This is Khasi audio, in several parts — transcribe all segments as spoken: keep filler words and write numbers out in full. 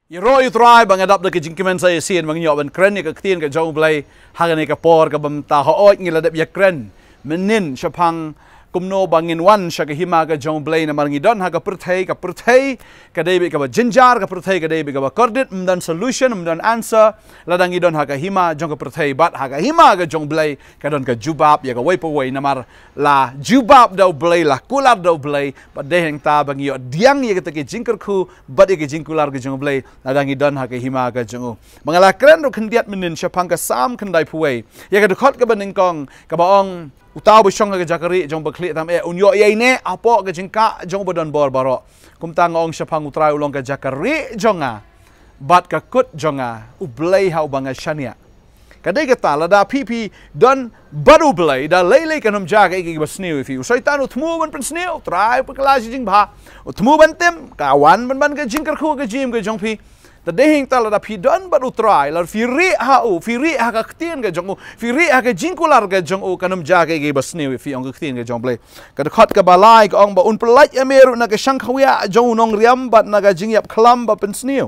Ïaroh ïa u Trai ba nga dap da ka jingkmen sa ïasien ba ngi ïoh ban kren ïa ka ktien ka jong u Blei ha kane ka por kaba mynta. Hooid, ngi la dep ïakren mynnin shaphang kumno ba ngin wan sha ka hima ka jong u Blei, namar ngi don ha ka pyrthei, ka pyrthei ka dei beit kaba jynjar, ka pyrthei ka dei beit kaba kordit, ym don solution, ym don answer lada ngi don ha ka hima jong ka pyrthei. Bad ha ka hima ka jong u Blei ka don ka jubab ïa kawei pa kawei, namar la jubab da u Blei, la kular da u Blei. Bad dei hangta ba ngi ïoh pdiang ïa kita ki jingkyrkhu bad ïa ki jingkular ka jong u Blei lada ngi don ha ka hima ka jong u. Ba nga la kren ruh khyndiat mynnin shaphang ka Salm khyndaiphew wei, ïa ka dkhot kaba nyngkong, kaba ong, uta uba shong ha ka jaka rieh jong u bakhlieh tam eh un ïoh ïaineh hapoh ka jingkah jong u badonbor baroh. Kumta nga ong shaphang u Trai, u long ka jaka rieh jong nga bad ka kut jong nga, u Blei ha uba nga shaniah. Ka dei kata, lada phi, phi don bad u Blei, da lei lei kan ym jia kaei kaei kaba sniew ïa phi. U Soitan u thmu ban pynsniew, u Trai u pynkylla shi jingbha. U thmu ban tim, ka wan ban ban ka jingkyrkhu ka jingim ka jong phi. Te dei hangta lada phi don bad u Trai, lada phi rieh ha u, phi rieh ha ka ktien ka jong u, phi rieh ha ka jingkular ka jong u, kan ym jia kaei kaei kaba sniew ïa phi, ong ka ktien ka jong u Blei. Ka dkhot kaba lai ka ong ba un pyllait ïa me ruh na ka shangkhawiah jong u nongriam bad na ka jingïap khlam ba pynsniew.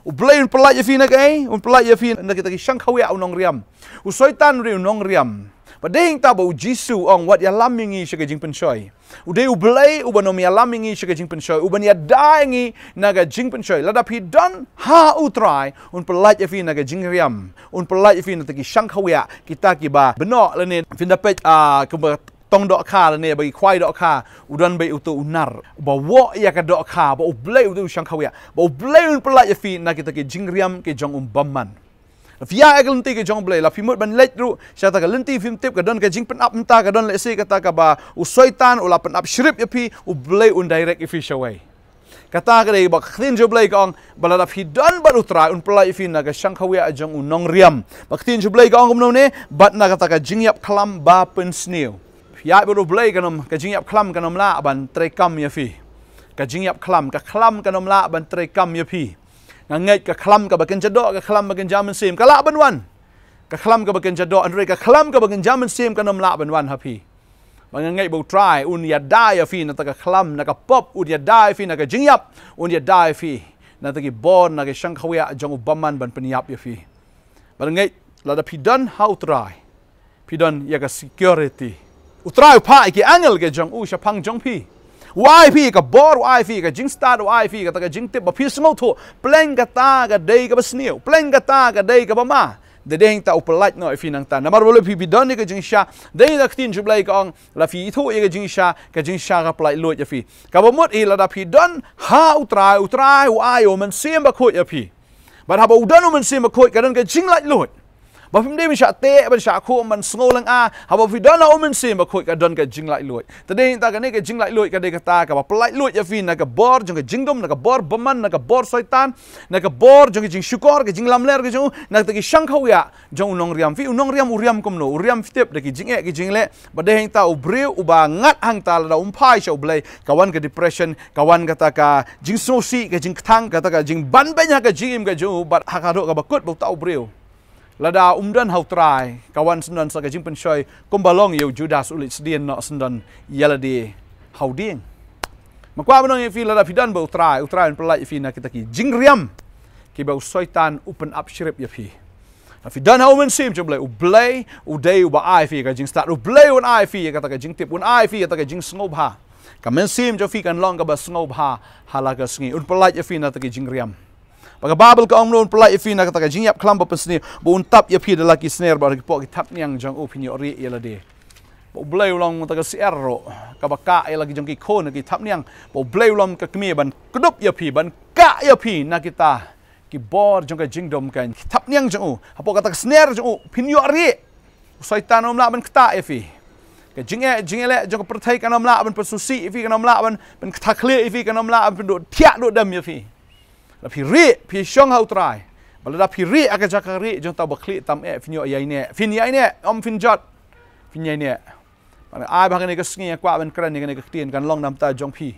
U Blei un pyllait ïa phi na kaei? Un pyllait ïa phi na kita ki shangkhawiah u nongriam. U Soitan u dei u nongriam. Bad dei hangta ba u Jisu u ong, wat ïalam ïa ngi sha ka jingpynshoi. U dei u Blei uban ym ïalam ïa ngi sha ka jingpynshoi, uban ïada ïa ngi na ka jingpynshoi. Lada phi don ha u Trai, un pyllait ïa phi na ka jingriam, un pyllait ïa phi na kita ki shangkhawiah, kita kiba bynnoh lane, phin da peit, ah, kumba tong dohkha lane ba ki khwai dohkha, u don beit uto u nar uba woh ïa ka dohkha, ba u Blei uto u shangkhawiah, ba u Blei un pyllait ïa phi na kita ki jingriam ki jong u bymman. La phi ïaid ha ka lynti ka jong u Blei, la phi mut ban leit ruh sha kata ka lynti phim tip, ka don ka jingpynap mynta, ka don lehse kata kaba u Soitan u la pynap shrip ïa phi, u Blei un direct ïa phi shawei. Kata ka dei ba ka ktien jong u Blei ka ong ba lada phi don bad u Trai, un pyllait ïa phi na ka shangkhawiah jong u nongriam. Ba ka ktien jong u Blei ka ong kumno ne, bad na kata ka jingïap khlam ba pynsniew. Phi ïaid bad u Blei, kan ym, ka jingïap khlam kan ym lah ban treikam ïa phi. Ka jingïap khlam, ka khlam kan ym lah ban treikam ïa phi. Nga ngeit ka khlam kaba kynja doh, ka khlam ba kynja mynsiem ka lah ban wan. Ka khlam kaba kynja doh, hynrei ka khlam kaba kynja mynsiem kan ym lah ban wan ha phi. Ba nga ngeit ba u Trai un ïada ïa phi na kata ka khlam, na ka pop, un ïada ïa phi na ka jingïap, un ïada ïa phi na kita ki bor, na ki shangkhawiah jong u bymman ban pynïap ïa phi. Ba nga ngeit lada phi don ha u Trai, phi don ïa ka security. U Trai u phah ïa ki angel ka jong u shaphang jong phi. U ai phi ka bor, u ai phi ka jingstad, u ai phi kata ka jingtip ba phi sngewthuh, pleng kata ka dei kaba sniew, pleng kata ka dei kaba ma. Te dei hangta u pyllait noh ïa phi nangta. Namar ba lada phi, phi don ïa ka jingshisha, dei hangta ka ktien jong u Blei ka ong, la phi ithuh ïa ka jingshisha, ka jingshisha ka pyllait luid ïa phi. Kaba mut hi lada phi don ha u Trai, u Trai u ai u Mynsiem Bakhuid ïa phi. Bad haba u don u Mynsiem Bakhuid ka don ka jinglaitluid. Ba phim dei ban shah teh, ban shah khum, ban sngew lynga, haba phi don ha u Mynsiem Bakhuid ka don ka jinglaitluid. Te dei hangta kane ka jinglaitluid ka dei kata kaba pyllait luid ïa phi na ka bor jong ka jingdum, na ka bor bymman, na ka bor Soitan, na ka bor jong ka jingshukor, ka jinglamler ka jong u, na kita ki shangkhawiah jong u nongriam. Phi, u nongriam u riam kumno? U riam, phi tip, da ki jingeh ki jingleh. Ba dei hangta u briew uba ngat hangta, lada um phai sha u Blei, ka wan ka depression, ka wan kata ka jingsngewsih, ka jingkthang, kata ka jingbynbeiñ ha ka jingim ka jong u, bad ha ka doh kaba kut ba uta u briew, lada um don ha u Trai, ka wan syndon sa ka jingpynshoi, kumba long ïa u Judas u leit sdien noh syndon ïa lade ha u dieng. Nga kwah ban ong ïa phi, lada phi don bad u Trai, u Trai un pyllait ïa phi na kita ki jingriam kiba u Soitan u pynap shrip ïa phi. Lada phi don ha u Mynsiem jong u Blei, u Blei u dei uba ai ïa phi ka jingstad, u Blei un ai ïa phi kata ka jingtip, un ai ïa phi kata ka jingsngewbha. Ka mynsiem jong phi kan long kaba sngewbha ha la ka sngi. Un pyllait ïa phi na kita ki jingriam. Ba ka Baibl ka ong ba un pyllait ïa phi na kata ka jingïap khlam ba pynsniew, ba un tap ïa phi da la ki sner bad da ki poh ki thapniang jong u, phin ïoh rieh ïa lade. Ba u Blei u long kata ka syiar ruh kaba kah ïa la ki jong ki khun, ki thapniang. Ba u Blei u long ka kmie ban kdup ïa phi, ban kah ïa phi na kita ki bor jong ka jingdum, ki thapniang jong u. Hapoh kata ka sner jong u phin ïoh rieh. U Soitan um lah ban ktah ïa phi. Ka jingeh, jingeh leh jong ka pyrthei kan ym lah ban pynsngewsih ïa phi, kan ym lah ban, ban ktah khlieh ïa phi, kan ym lah ban pynduh thiah duh dem ïa phi. Lada phi rieh, phi shong ha u Trai. Ba lada phi rieh ha ka jaka rieh jong uta u bakhlieh tam eh, phin ïoh ïaineh. Phin ïaineh, ym phin jot. Phin ïaineh. Ba nga ai ba ha kane ka sngi nga kwah ban kren ïa kane ka ktien, kan long na bynta jong phi.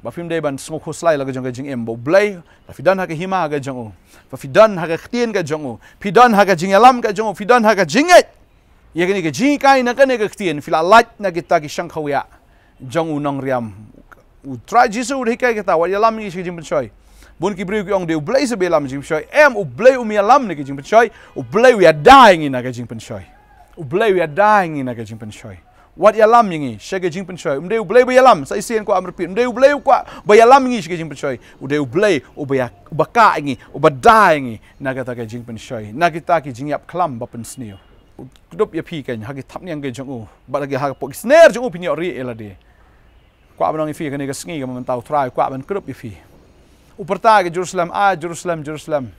Ba phim dei ban sngewkhuslai la ka jong ka jingim, ba u Blei, lada phi don ha ka hima ka jong u, ba phi don ha ka ktien ka jong u, phi don ha ka jingïalam ka jong u, phi don ha ka jingngeit ïa kane ka jinghikai na kane ka ktien, phi la lait na kita ki shangkhawiah jong u nongriam. U Trai Jisu u da hikai kata, wat ïalam ïa ngi sha ka jingpynshoi. Bun ki briew ki ong, dei U Blei sa ba ïalam jingpynshoi. Em, U Blei um ïalam na ka jingpynshoi. U Blei u ïada ïa ngi na ka jingpynshoi. U Blei u ïada ïa ngi na ka jingpynshoi. Wat ïalam ïa ngi sha ka jingpynshoi. Um dei U Blei ba ïalam, sa shisien kwah ban repeat. Um dei U Blei u kwah ba ïalam ïa ngi sha ka jingpynshoi. U dei U Blei uba ïa, uba kah ïa ngi, uba da ïa ngi na kata ka jingpynshoi, na kita ki jingïap khlam ba pynsniew. U kdup ïa phi keiñ ha ki thapniang ki jong u, bad ha ki, hapoh ki sner jong u phin ïoh rieh ïa lade. Kwah ban ong ïa phi kane ka sngi kaba mynta, U Trai u kwah ban kdup ïa phi. U pyrta ka Jerusalem, a Jerusalem, Jerusalem,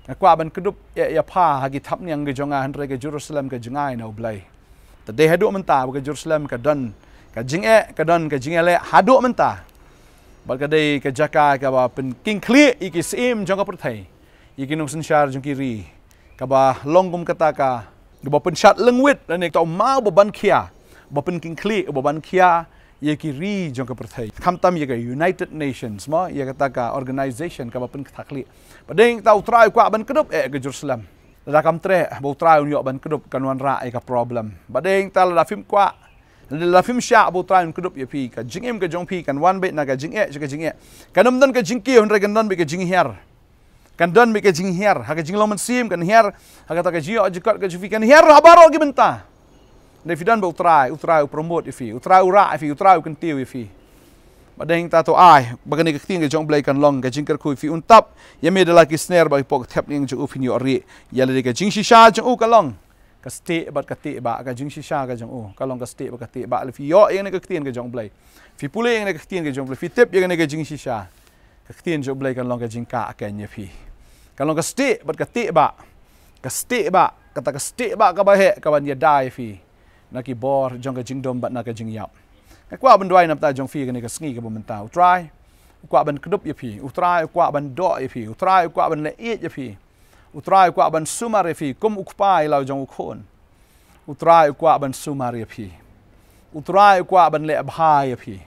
nga kwah ban kdup ïa, ïa pha ha ki thapniang ki jong nga, hynrei ka Jerusalem ka jngai na U Blei. Te dei haduh mynta ba ka Jerusalem ka don ka jingeh, ka don ka jingïaleh haduh mynta. Bad ka dei ka jaka kaba pynkyngkhlieh ïa ki syiem jong ka pyrthei, ïa ki nongsynshar jong ki ri. Kaba long kum kata ka, kaba pynshad lyngwit lane kata u maw ba ban khia, ba pynkyngkhlieh, ba ban khia ïa ki ri jong ka pyrthei. Khamtam ïa ka United Nations mo, ïa kata ka organization kaba pynkyntha khlieh. Bad dei kata U Trai u kwah ban kdup eh ka Jerusalem. Lada kam treh ba U Trai un ïoh ban kdup, kan wanrah ïa ka problem. Bad dei kata lada phim kwah, lada phim shah ba U Trai un kdup ïa phi, ka jingim ka jong phi kan wan beit na ka jingeh sha ka jingeh. Kan ym don ka jingkiew, hynrei kan don beit ka jinghiar. Kan don beit ka jinghiar, ha ka jinglong mynsiem kan hiar, ha kata ka jingïoh jingkot ka jong phi kan hiar ha baroh ki bynta. Hynrei phi don bad U Trai, U Trai u promote ïa phi, U Trai u rah ïa phi, U Trai u kyntiew ïa phi. Bad dei kata to ai ba kane ka ktien ka jong U Blei kan long ka jingkyrkhu ïa phi. Un tap ïa me da la ki sner, bad hapoh ki thapniang jong u phin ïoh rieh ïa lade. Ka jingshisha jong u ka long ka stieh bad ka tieh bah. Ka jingshisha ka jong u ka long ka stieh bad ka tieh bah. Lada phi ïoh ïa kane ka ktien ka jong U Blei, phi pule ïa kane ka ktien ka jong U Blei, phi tip ïa kane ka jingshisha, ka ktien jong U Blei kan long ka jingkah keiñ ïa phi. Kan long ka stieh bad ka tieh bah. Ka stieh bah, kata ka stieh bah kaba heh, kaban ïada ïa phi na ki bor jong ka jingdum bad na ka jingïap. Nga kwah ban duwai na bynta jong phi kane ka sngi kaba mynta. U Trai u kwah ban kdup ïa phi. U Trai u kwah ban doh ïa phi. U Trai u kwah ban leh ïeit ïa phi. U Trai u kwah ban sumar ïa phi kum u kpa ïa la u jong u khun. U Trai u kwah ban sumar ïa phi. U Trai u kwah ban leh bha ïa phi.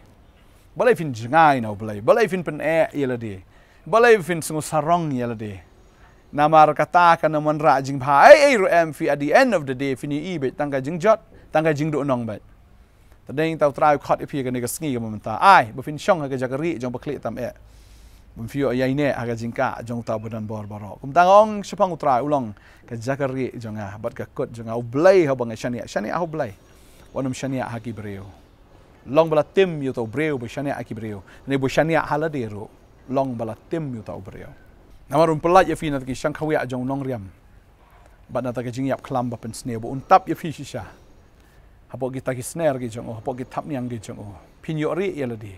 Balei phin jngai na U Blei? Balei phin pyneh ïa lade? Balei phin sngewsarong ïa lade? Namar kata kan ym wanrah jingbha ei ei ruh em phi. At the end of the day phin ïohi beit tang ka jingjot, tang ka jingduhnong beit. Te dei kata U Trai u khot ïa phi kane ka sngi kaba mynta, ai ba phin shong ha ka jaka rieh jong u bakhlieh tam eh. Ba phin ïoh ïaineh ha ka jingkah jong uta uba donbor baroh. Kumta nga ong shaphang U Trai, u long ka jaka rieh jong nga bad ka kut jong nga. U Blei haba nga shaniah, shaniah ha U Blei. Wat nym shaniah ha ki briew. Long ba la tim ïa uta u briew ba shaniah ha ki briew, ne ba shaniah ha lade ruh. Long ba la tim ïa uta u briew. Namar un pyllait ïa phi na kata ki shangkhawiah jong u nongriam bad na kata ka jingïap khlam ba pynsniew, bad un tap ïa phi shisha. Hapoh kita ki sner ki jong u, hapoh ki thapniang ki jong u, phin ïoh rieh ïa lade.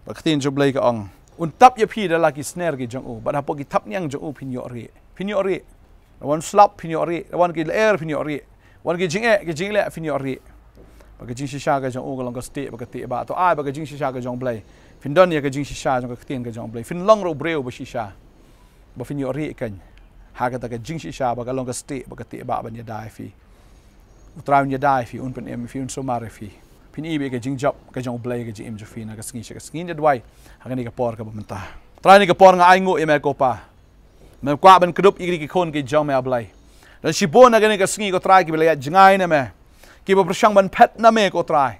Bad ka ktien jong U Blei ka ong, un tap ïa phi da la ki sner ki jong u, bad hapoh ki thapniang jong u phin ïoh rieh. Phin ïoh rieh. Da wan slap phin ïoh rieh, da wan ki lyer phin ïoh rieh, wan ki jingeh, ki jingleh phin ïoh rieh. Bad ka jingshisha ka jong u ka long ka stieh bad ka tieh bah. To ai ba ka jingshisha ka jong U Blei, phin don ïa ka jingshisha jong ka ktien ka jong U Blei, phin long ruh u briew ba shisha. Ba phin ïoh rieh keiñ ha kata ka jingshisha ba ka long ka stieh bad ka tieh bah ban ïada ïa phi. U Trai un ïada ïa phi, un pynim ïa phi, un sumar ïa phi. Phin ïohi beit ka jingjop ka jong U Blei ha ka jingim jong phi na ka sngi sha ka sngi. Ngin ïa duwai ha kane ka por kaba mynta. Trai, kane ka por nga ainguh ïa me ko Pa. Me kwah ban kdup ïa ki khun ki jong me, A Blei. Don shibun ha kane ka sngi ko Trai kiba la ïaid jngai na me, kiba pyrshang ban phet na me ko Trai.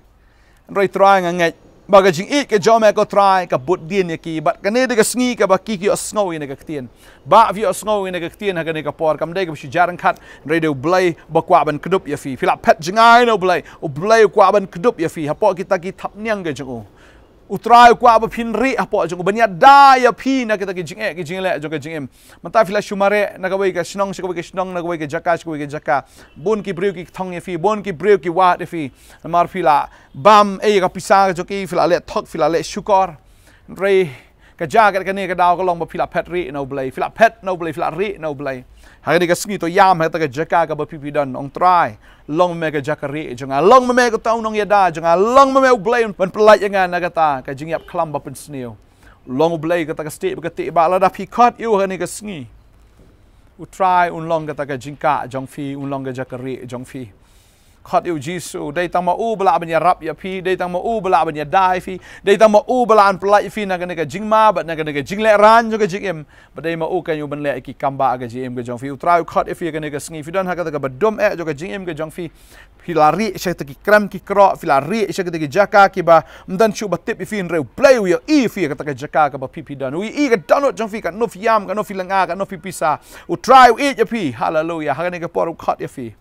Hynrei Trai nga ngeit ba ka jingïeit ka jong me ko Trai ka bud dien ïa ki, bad kane dei ka sngi kaba ki ki ïohsngew ïa kane ka ktien. Ba phi ïohsngew ïa kane ka ktien ha kane ka por, kam dei kaba shu jia ryngkat, hynrei dei U Blei ba kwah ban kdup ïa phi. Phi la phet jngai na U Blei, U Blei u kwah ban kdup ïa phi hapoh kita ki thapniang ka jong u. U Trai u kwah ba phin rieh hapoh jong u, ban ïada ïa phi na kita ki jingeh ki jingleh jong ka jingim. Mynta phi la shu mareh na kawei ka shnong sha kawei ka shnong, na kawei ka jaka sha kawei ka jaka. Bun ki briew ki kthong ïa phi, bun ki briew ki wad ïa phi. Namar phi la bam ei ïa ka pisa ka jong ki, phi la leh thok, phi la leh shukor. Hynrei ka jaka kane ka daw ka long ba phi la phet rieh na U Blei, phi la phet na U Blei, phi la rieh na U Blei. Ha kane ka sngi to ïam ha kata ka jaka kaba phi phi don, ong Trai, long ma me ka jaka rieh jong nga, long ma me kata u nongïada jong nga, long ma me U Blei ban pyllait ïa nga na kata ka jingïap khlam ba pynsniew. Long U Blei kata ka stieh bad ka tieh bah. Lada phi khot ïa u ha kane ka sngi, U Trai un long kata ka jingkah jong phi, un long ka jaka rieh jong phi. Khot ïa u Jisu, dei tang ma u ba lah ban ïarap ïa phi, dei tang ma u ba lah ban ïada ïa phi, dei tang ma u ba lah ban pyllait ïa phi na kane ka jingma bad na kane ka jinglehrain jong ka jingim. Bad dei ma u kan ïa u ban leh ïa ki kambah ka jingim ka jong phi. U Trai u khot ïa phi kane ka sngi, phi don ha kata kaba dum eh jong ka jingim ka jong phi. Phi la rieh sha kita ki krem ki krok, phi la rieh sha kita ki jaka kiba ym don shuh ba tip ïa phi, hynrei U Blei u ïohi ïa phi ha kata ka jaka kaba phi phi don. U ïohi ka dohnud jong phi, katno phi ïam, katno phi lynga, katno phi pisa. U Trai u ïeit ïa phi. Haleluia. Ha kane ka por u khot ïa phi.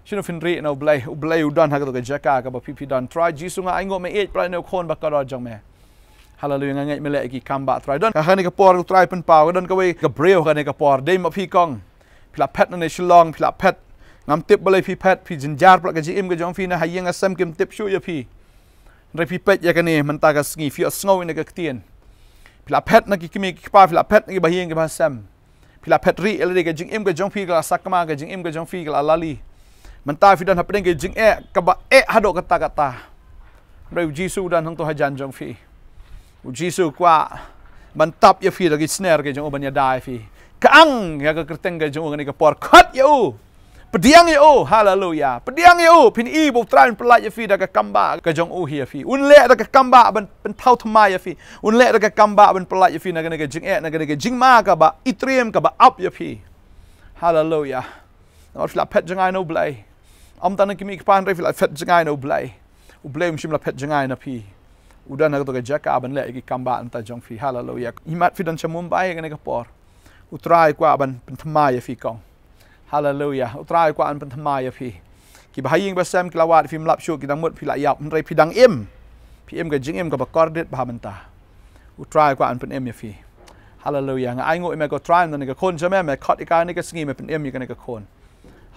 Shano phin rieh na U Blei, U Blei u don ha kata ka jaka kaba phi phi don. Trai Jisu, nga ainguh me ïeit palat ïa une u khun ba kordor jong me. Haleluia, nga ngeit me leh ïa ki kambah Trai. Don ha kane ka por U Trai pynpaw, don kawei ka briew ha kane ka por. Dei ma phi kong. Phi la phet na ne Shillong, phi la phet. Ngam tip balei phi phet, phi jynjar palat ka jingim ka jong phi, na ha ïing ha sem kim tip shuh ïa phi. Hynrei phi peit ïa kane mynta ka sngi, phi ïohsngew ïa kane ka ktien. Phi la phet na ki kmie ki kpa, phi la phet na ki bahaïing ki bahasem. Phi la phet rieh ïa lade, ka jingim ka jong phi ka la sakma, ka jingim ka jong phi ka la lali. Mynta phi don hapdeng ka jingeh kaba eh haduh katta katta. Hynrei U Jisu u don hangto hajan jong phi. U Jisu u kwah ban tap ïa phi da ki sner ka jong u, ban ïada ïa phi. Ka ang ïa ka kyrteng ka jong u ha kane ka por, khot ïa u. Pdiang ïa u, haleluia. Pdiang ïa u, phin i ba U Trai un pyllait ïa phi da ka kambah ka jong u hi ïa phi. Un leh da ka kambah ban pynthaw thymmai ïa phi. Un leh da ka kambah ban pyllait ïa phi na kane ka jingeh, na kane ka jingma kaba itriem, kaba ap ïa phi. Haleluia. Namar phi la phet jngai na U Blei. Ym tang na ki kmie ki kpa, hynrei phi la phet jngai na U Blei. U Blei um shym la phet jngai na phi. U don ha kato ka jaka ban leh ïa ki kambah na ka bynta jong phi. Haleluia. Imat phi don sha Mumbai ha kane ka por. U Trai u kwah ban pynthymmai ïa phi kong. Haleluia. U Trai u kwah ban pynthymmai ïa phi. Ki bahaïing bahasem ki la wad, phim lap shuh, ki dang mut phi la ïap, hynrei phi dang im. Phi im ka jingim kaba kordit bha mynta. U Trai u kwah ban pynim ïa phi. Haleluia. Nga ainguh ïa me ko Trai, na kane ka khun jong me, me khot ïa ka ha kane ka sngi, me pynim ïa kane ka khun.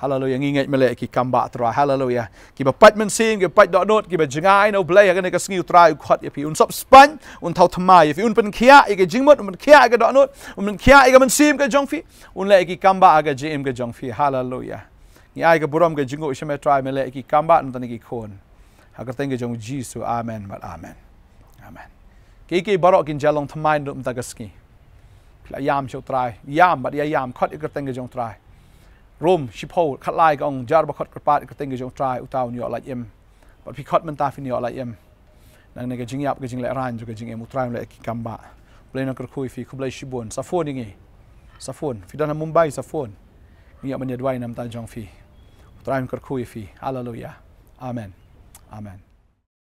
Haleluia. Ngi ngeit me leh ïa ki kambah Trai. Haleluia. Kiba pait mynsiem, kiba pait dohnud, kiba jngai na U Blei ha kane ka sngi, U Trai u khot ïa phi. Un sop spaiñ, un thaw thymmai ïa phi, un pynkhiah ïa ka jingmut, un pynkhiah ïa ka dohnud, un pynkhiah ïa ka mynsiem ka jong phi, un leh ïa ki kambah ha ka jingim ka jong phi. Haleluia. Ngi ai ka burom ka jingkyrkhu sha me Trai, me leh ïa ki kambah na bynta ki khun. Ha ka kyrteng ka jong U Jisu. Amen bad amen. Amen. Kiei kiei baroh kin ïa long thymmai na bynta ka sngi. Phi la ïam sha U Trai, ïam bad ïa ïam, khot ïa ka kyrteng ka jong U Trai. Rom shiphew khatlai ka ong, jar ba khot kyrpad ïa ka kyrteng ka jong U Trai, uta un ïoh lait im. Bad phi khot mynta phin ïoh lait im. Na kane ka jingïap, ka jinglehrain jong ka jingim, U Trai un leh ïa ki kambah. Khublei na kyrkhu ïa phi, khublei shibun. Sa phone ïa ngi. Sa phone. Phi don ha Mumbai, sa phone. Ngi ïoh ban ïa duwai na bynta jong phi. U Trai un kyrkhu ïa phi. Haleluia. Amen. Amen.